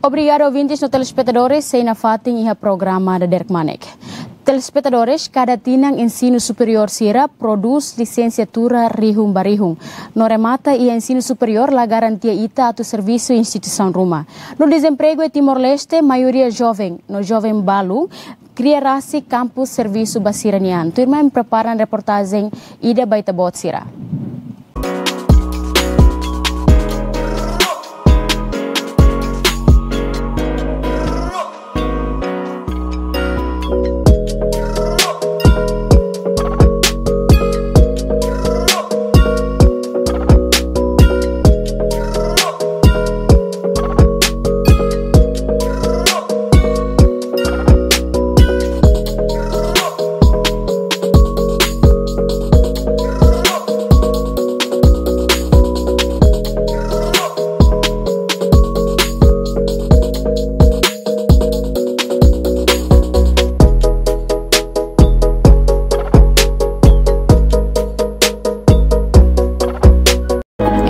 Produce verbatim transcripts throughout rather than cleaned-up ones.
Obrigadu, ouvintes no telespetadores, sei nafatin iha programa Dader Kmanek. Telespetadores, kada tinan ensinu superiór sira prodús lisensiatura rihun ba rihun. No remata iha ensinu superiór la garantia ita atu servisu instituisaun ruma. No dezempregu iha Timor-Leste, maioria joven, no joven balu, kria rasik kampu servisu ba sira-nian. Tuirmai prepara reportajen ida ba ita-boot sira.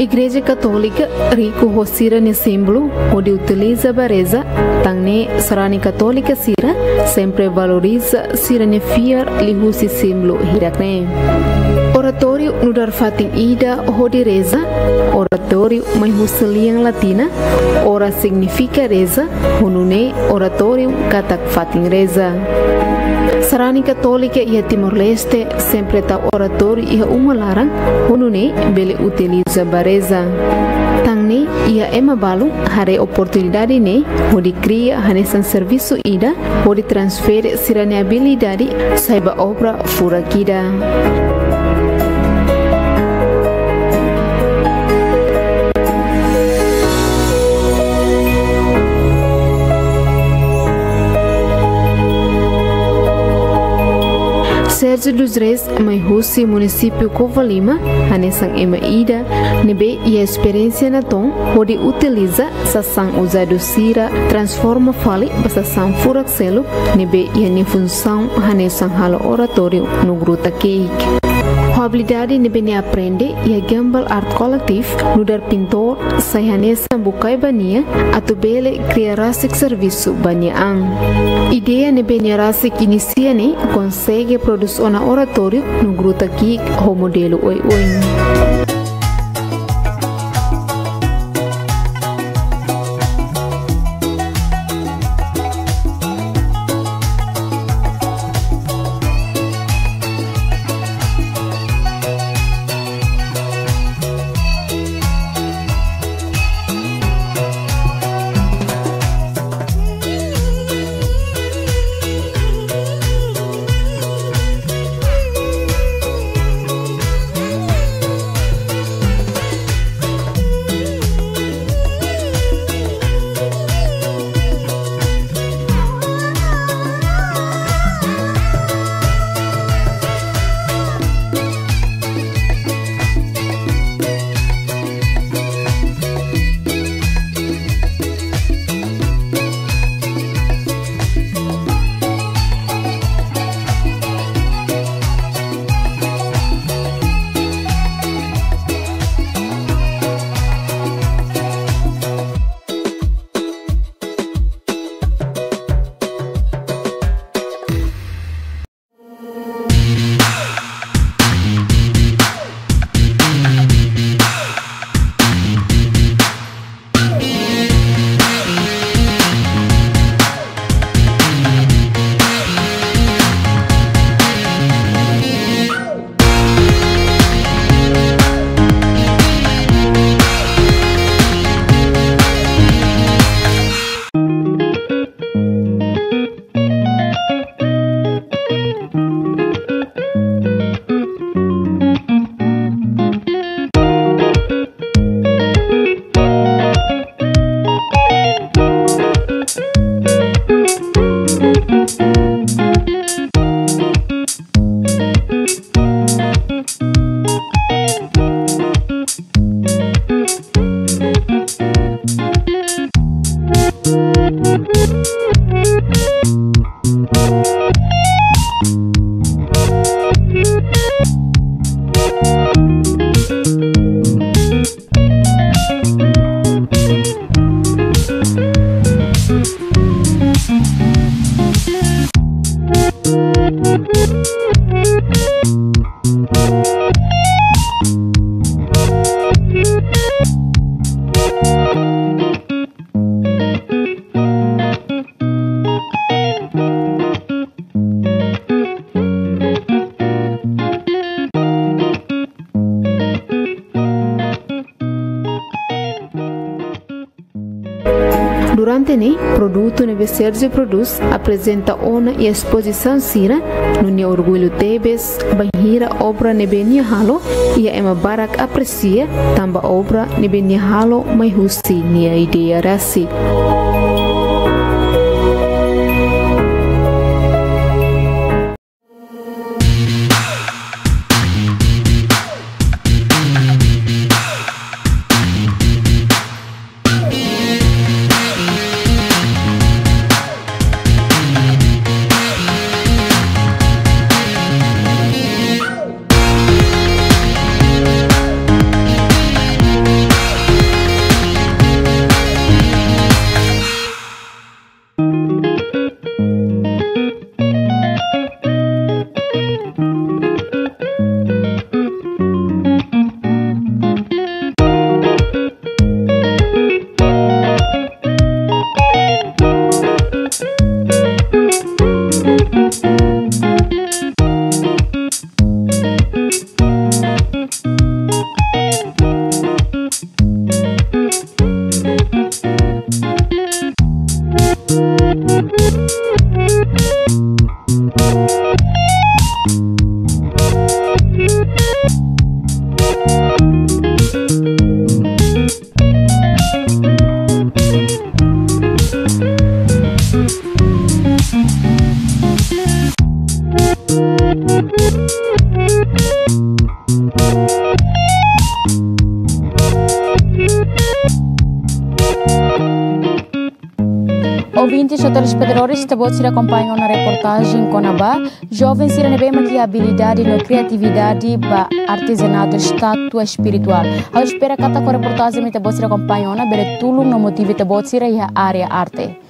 Igreja Katólika riku ho sira-nia símbolu hodi utiliza ba reza, tan ne'e sarani katólika sira sempre valoriza sira-nia fiar liuhusi símbolu hirak-ne'e. Oratóriu nu'udar fatin ida hodi reza. Oratóriu mai husi lian latina, ora signifika reza, ho nune'e oratorium katak fatin reza. Sarani katólika iha Timor-Leste sempre tau oratóriu iha uma laran, ho nune'e bele utiliza ba reza. Tan ne'e iha ema balu haree oportunidade ne'e hodi kria hanesan servisu ida hodi transfere sira-nia abilidade sai ba obra furak ida. Sérgio dos Reis mai husi munisípiu Covalima, hanesan ema ida ne'ebé iha esperiénsia natoon hodi utiliza sasán uzadu sira, transforma fali ba sasán furak seluk ne'ebé iha nia funsaun hanesan halo oratóriu no gruta ki'ik. Ho abilidade ne'ebé nia aprende iha Gambel Art Collective, nu'udar pintór sai hanesan bukae ba nia atu bele kria rasik servisu ba nia an. Ideia ne'ebé nia rasik inisia ne'e konsege prodús ona oratóriu no gruta ki'ik ho modelu oioin. Durante ne'e, produtu ne'ebé Sergio prodús aprezenta ona iha espozisaun sira, no nia orgullu tebes bainhira obra ne'ebé nia halo iha ema barak apresia, tanba obra ne'ebé nia halo mai husi nia ideia rasik. Ouvintes no telespetadores, ita-boot sira akompaña ona reportajen kona-ba joven sira ne'ebé mak iha abilidade no kriatividade ba artezanatu estátua espirituál. Ha'u espera katak ho reportajen ne'ebé ita-boot sira akompaña ona bele tulun no motiva ita-boot sira iha área arte.